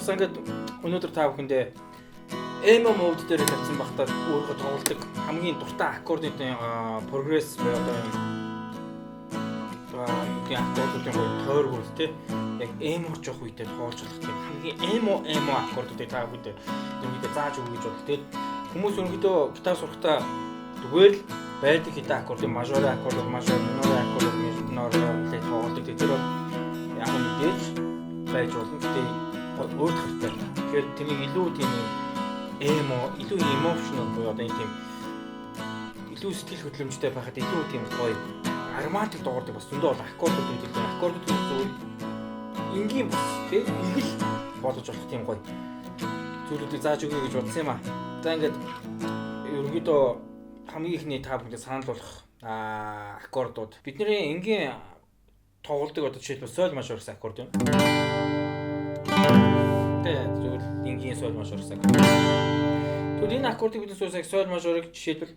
бас ингээд өнөөдөр та бүхэндээ emo mode дээр тавьсан багтаа өөрийнхөө тоглодог хамгийн дуртай аккордын прогресс буюу одоо юм аккордуудын гоё тойргол тий яг emo жоох үедээ тоглож болох тийм хамгийн emo аккордуудыг та бүхэндээ ерөнхийдөө зааж өгье гэж бодлоо. Тэгээд хүмүүс ерөнхийдөө гитар сурахдаа зүгээр л байдаг хэдэн аккордын мажорын аккорд, мажор, минорын аккорд, минорын тоглодог. Тэр бол яг мэдээж байж болно. Гэтэ өөр хэрэгтэй. Тэгэхээр тэрнийг илүү тийм emo, илүү emotional буюу одоо энэ тийм илүү сэтгэл хөдлөмжтэй байхад илүү тийм гоё ароматик дуурдаг бас зөндөө бол аккордууд гэдэг л аккордууд зүгээр энгийн бус тий игэл болгож болох тийм гоё зүйлүүдийг зааж өгье гэж бодсон юм а. За ингээд ерөнхийдөө хамгийн ихний та бүхэндээ санал болгох аккордууд бидний энгийн тоглодог одоо жишээлбэл соль мажор гэсэн аккорд юм. Тэ зүгээр энгийн соль мажор гэсэн аккорд. Тэгвэл энэ аккордыг бид суусаг соль мажорыг жишээлбэл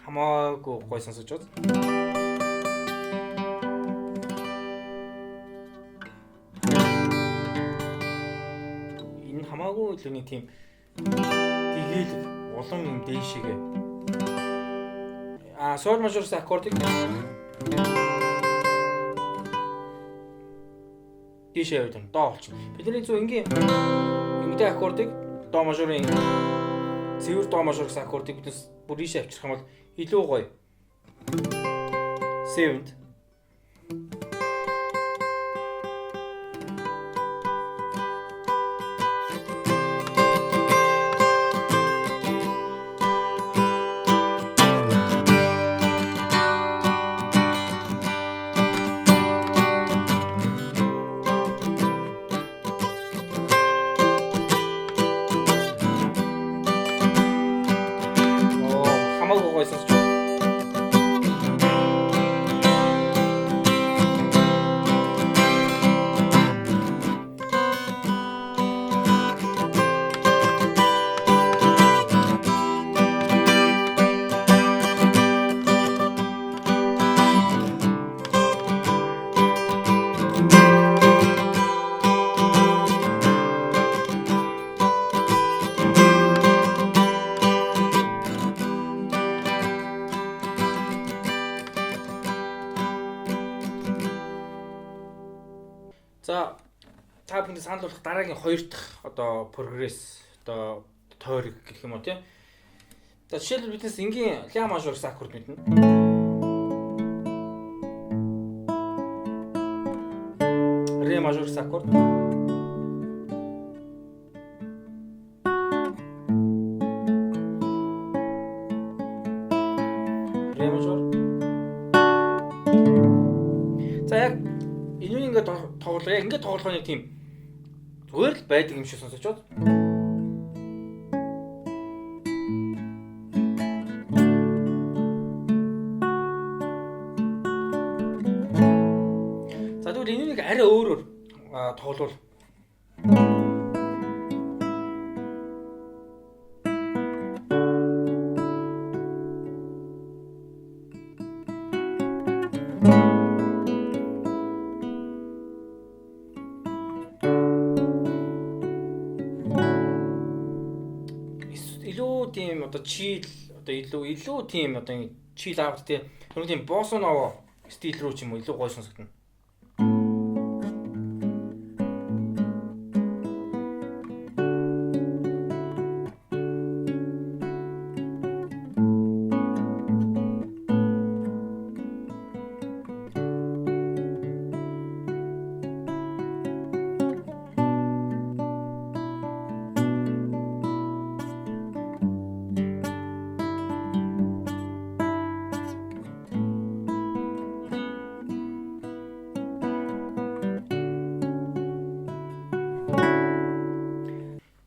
хамаагүй гоё сонсож байна. Энэ хамаагүй л нэг тийм гэгээлэг улам юм дээшээгээ. Соль мажор гэсэн аккордыг дээшээ яваад байна. До болчихно. Бидний зөв энгийн ингэдэг аккордыг до мажорын цэвэр до мажор гэсэн аккордыг биднес бүр ийшээ авчрах юм бол илүү гоё. Seventh. Хамаагүй гоё сонсч байна. За та бүхэнд санал болгох дараагийн хоёр дахь одоо прогресс одоо тойрог гэх юм уу тий. За жишээлбэл биднес энгийн ля мажор гэсэн аккорд мэднэ. Ре мажор гэсэн аккорд. Ре мажор. За яг энэ ингээд тоглоо. Яг ингээд тоглох нэг тийм зүгээр л байдаг юм шиг сонсож байна. За тэгвэл энэ нэг арай өөрөөр тоглол. Илүү тийм одоо chill одоо илүү тийм одоо chill out тийм тийм bossa nova стил рүү ч юм уу илүү гоё сонсогдно.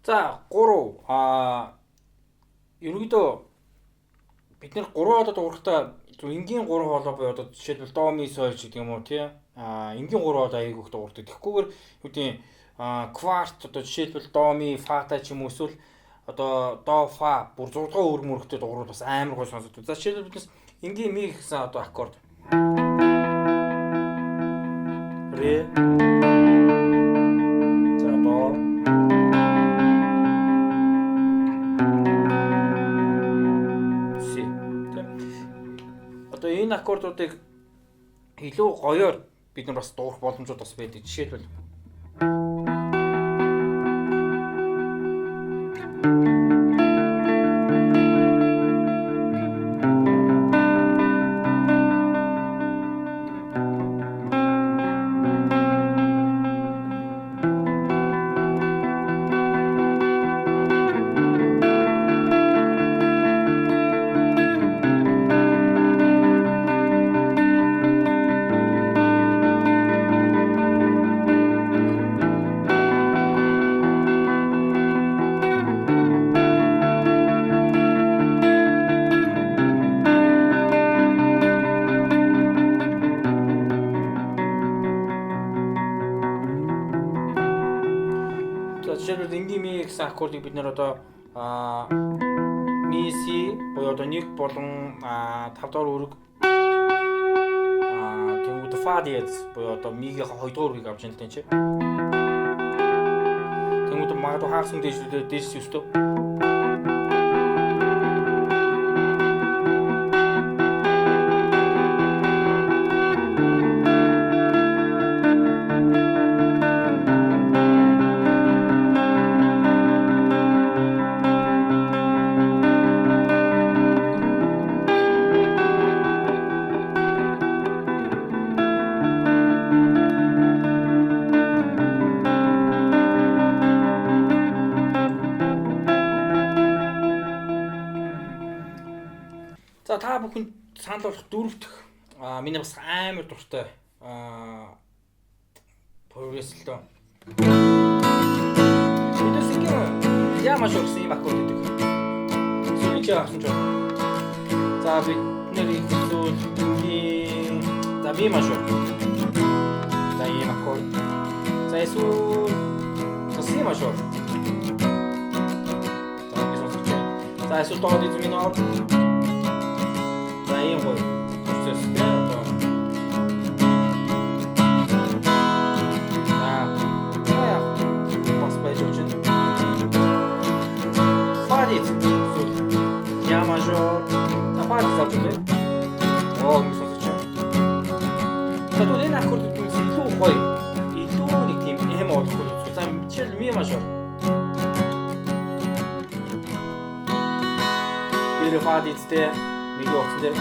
За 3 ерөнхийдөө бид нэр 3 хоолой дуурахтаа зөв энгийн 3 хоолой буюу одоо жишээлбэл до ми соль гэдэг юм уу тий энгийн 3 хоолой аяг их дуурдаг. Тэгэхгүйгээр юу гэдэг кварт одоо жишээлбэл до ми фа та ч юм уу эсвэл одоо до фа бүр 6 дугаар өр мөрөгтэй дуурвал бас амар гоё сонсогддог. За жишээлбэл биднес энгийн ми гэсэн одоо аккорд. Ре. За до. Си. Одоо энэ аккордуудыг илүү гоёор бид нар бас дуурах боломжууд бас байдаг. Жишээлбэл жишээлбэл энгийн ми гэсэн аккордыг бид нэр одоо ми си буюу одоо 1 болон 5 дугаар үүрэг тэнгууд фа диез буюу одоо мигийн 2 дугаар үүргийг авч байна л тийм. Тэнгууд магадгүй хагас хүн дээшлээ дээш өстөө. За та бүхэн санал болгох дөрөв дэх миний бас амар дуртай прогресс л доо. Бидээс ингэ ля мажор гэсэн юм аккорд гэдэг. Сүүлийн чи авсан ч байна. За бид нэр эсвэл энгийн за ми мажор. За ийм аккорд. За эсвэл за си мажор. За ингэ сонсож байна. За эсвэл до диез минор. За ийм гоё процесстэй одоо. За яг бас байж болно. Фа диез эсвэл ля мажор. За фа диез авч үзье. Оо ингэ сонсож байна. За тэгвэл энэ аккордууд илүү гоё. Илүү нэг тийм эм олохгүй үзье. За жишээл ми мажор. Тэр фа диезтэй мигийн утсан дээр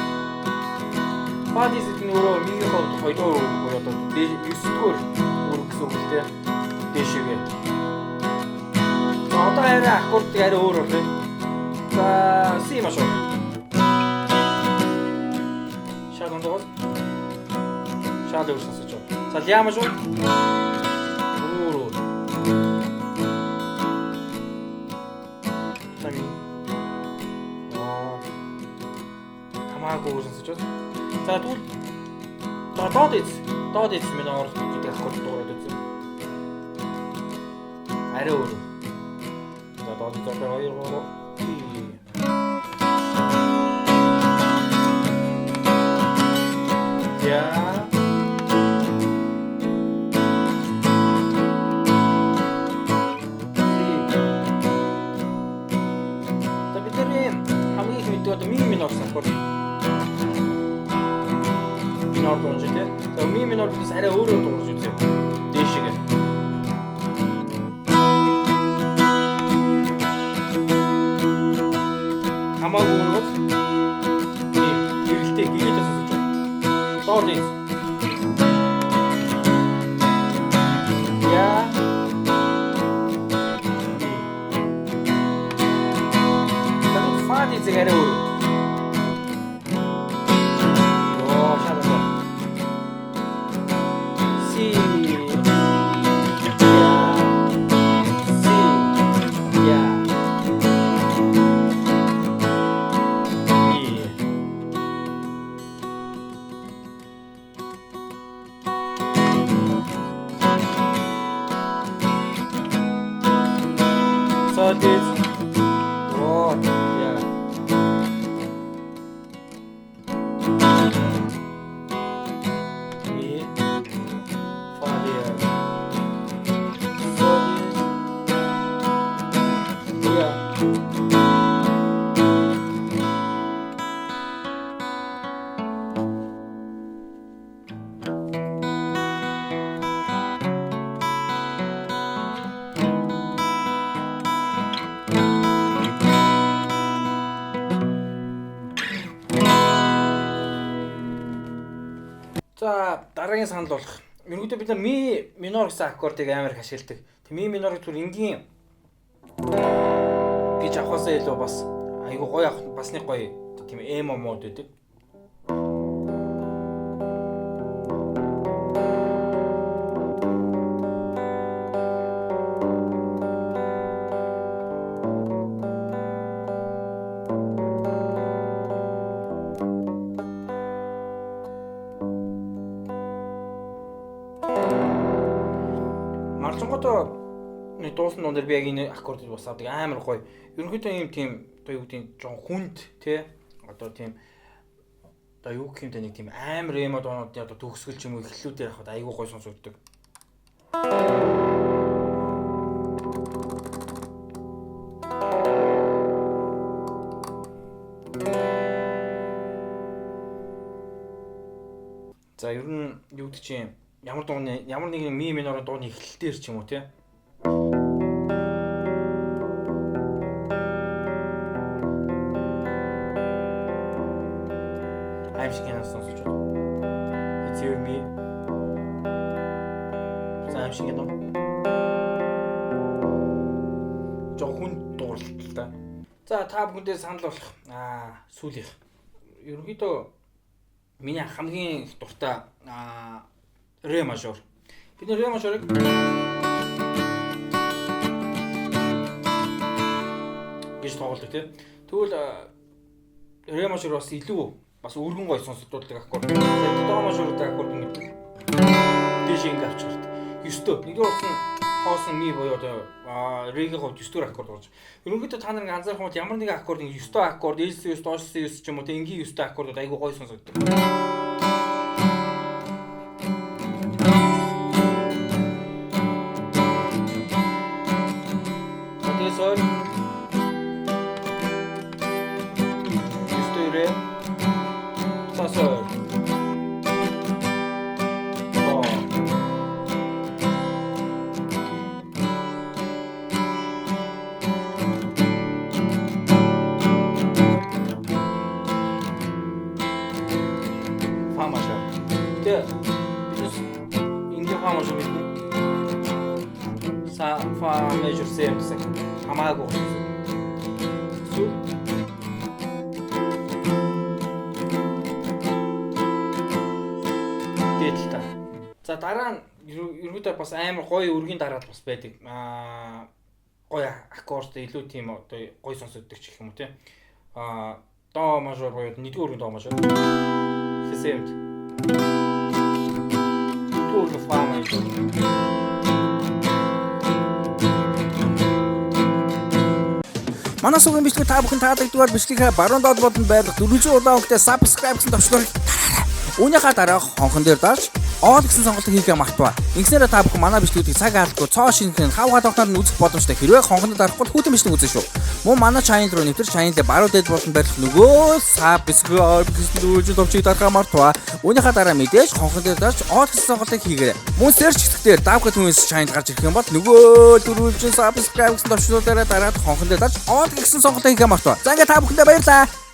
фа диез гэдэг нь өөрөө мигийн хувьд 2 дугаар үүрэг буюу одоо 9 дугаар үүрэг гэсэн үг л дээ. Дээшээгээ. За одоо арай аккордыг арай өөр болгоё. За си мажор. Шал ондоос. Шал өөр сонсож байна. За ля мажор. Өөр өөр. За ми. Хамаагүй өөр сонсож байна. За тэгвэл до диез минор гэдэг аккорд дуурайд үзье. Арай өөр. За до диез 2 3 Я. За бидний хамгийн их мэддэг одоо ми минор гэсэн аккорд. Минор дуурж тий. За ми минор бидээс арай өөрөөр дуурж үзье. Дээшээгээ. Хамаагүй өөрөөр тийм гэрэлтэй гэрэлтэй сонсож байна. До диез. Я. За фа диезийг арай өөр. Оо шалгаа. Си. Я. Си. Я. Ми. Sol diez. Оо, я. Ми. Фа дараагийн санал болох. Ерөнхийдөө бид нар ми минор гэсэн аккордыг амар их ашигладаг. Тэг ми минорыг түр энгийн гэж авахаасаа илүү бас айгу гоё авах бас нэг гоё тийм эмо мод байдаг. Маржинготоо нэг дуусан дуун дээр би яг энэ аккордыг бас авдаг амар гоё. Ерөнхийдөө ийм тийм одоо юу гэдэг нь жоон хүнд те одоо тийм одоо юу гэх юм те нэг тийм амар эмо дуунуудын одоо төгсгөл ч юм уу эхлэлүүдээр авахад айгүй гоё сонсогддог. За ер нь юу гэдэг чинь ямар дууны ямар нэгэн ми минорын дууны эхлэл дээр ч юм уу те. Аим шиг кино сонсож байна. It's your me. За аим шиг кино. Жог хүн дууралт л та. За та бүхэндээ санал болгох сүүлийнх. Ерөнхийдөө миний хамгийн их дуртай ре мажор. Бид ре мажорыг гэж тоглодог тийм. Тэгвэл ре мажор бас илүү бас өргөн гоё сонсогдуулдаг аккорд. За до мажортой аккорд ингэ дээш ингэ авчихвал 9-өө. Нэгдүгээр утас нь хоосон ми буюу одоо регийн хувьд 9-р аккорд болж. Ерөнхийдөө та нар ингэ анзаарах юм бол ямар нэгэн аккорд ингэ 9-өө аккорд, Элс 9, доош 9 ч юм уу тийм энгийн 9-өө аккордууд айгүй гоё сонсогддог. Тэгээ соль 9-өө ре. За соль. До. Фа мажор. Тэгээ бид энгийн фа мажор мэднэ. Са фа мажор С гэсэн хамаагүй болсон. Эсвэл дээд та. За дараа нь ерөнхийдөө бас амар гоё өргийн дараал бас байдаг. Гоё аккорд илүү тийм одоо гоё сонсогддог ч гэх юм уу тийм. До мажор буюу нэгдүгээр өргөн до мажор. Хэсэмд. Дөрөв өргөн фа мажор. Манай сувгийн бичлэг та бүхэн таалагдвал бичлэгээ баруун доод болон байрлах 400 улаан өнгөтэй subscribe гэсэн товчлуурыг дараарай. Үүнийхээ дараа хонхон дээр дарж all гэсэн сонголтыг хийхээ мартваа. Ингэснээр та бүхэн манай бичлэгүүдийг цаг алдахгүй цоо шинэхэн хав халуухнаар нь үзэх боломжтой. Хэрвээ хонхонд дарахгүй бол хүүтэн бичлэг үзэн шүү. Мөн манай channel руу нэвтэр channel-ийн баруун дээд болон байрлах нөгөө subscribe гэсэн дөрвөлжин товчийг дарахаа мартваа. Үүнийхээ дараа мэдээж хонхон дээр дарж all гэсэн сонголтыг хийгээрэй. Мөн search хэсгээр Давка Twins channel гарч ирэх юм бол нөгөө дөрвөлжин subscribe гэсэн товчлуудаараа дараад хонхон дээр дарж all гэсэн сонголтыг хийхээ мартваа. За ингээд та бүхэндээ баярлалаа.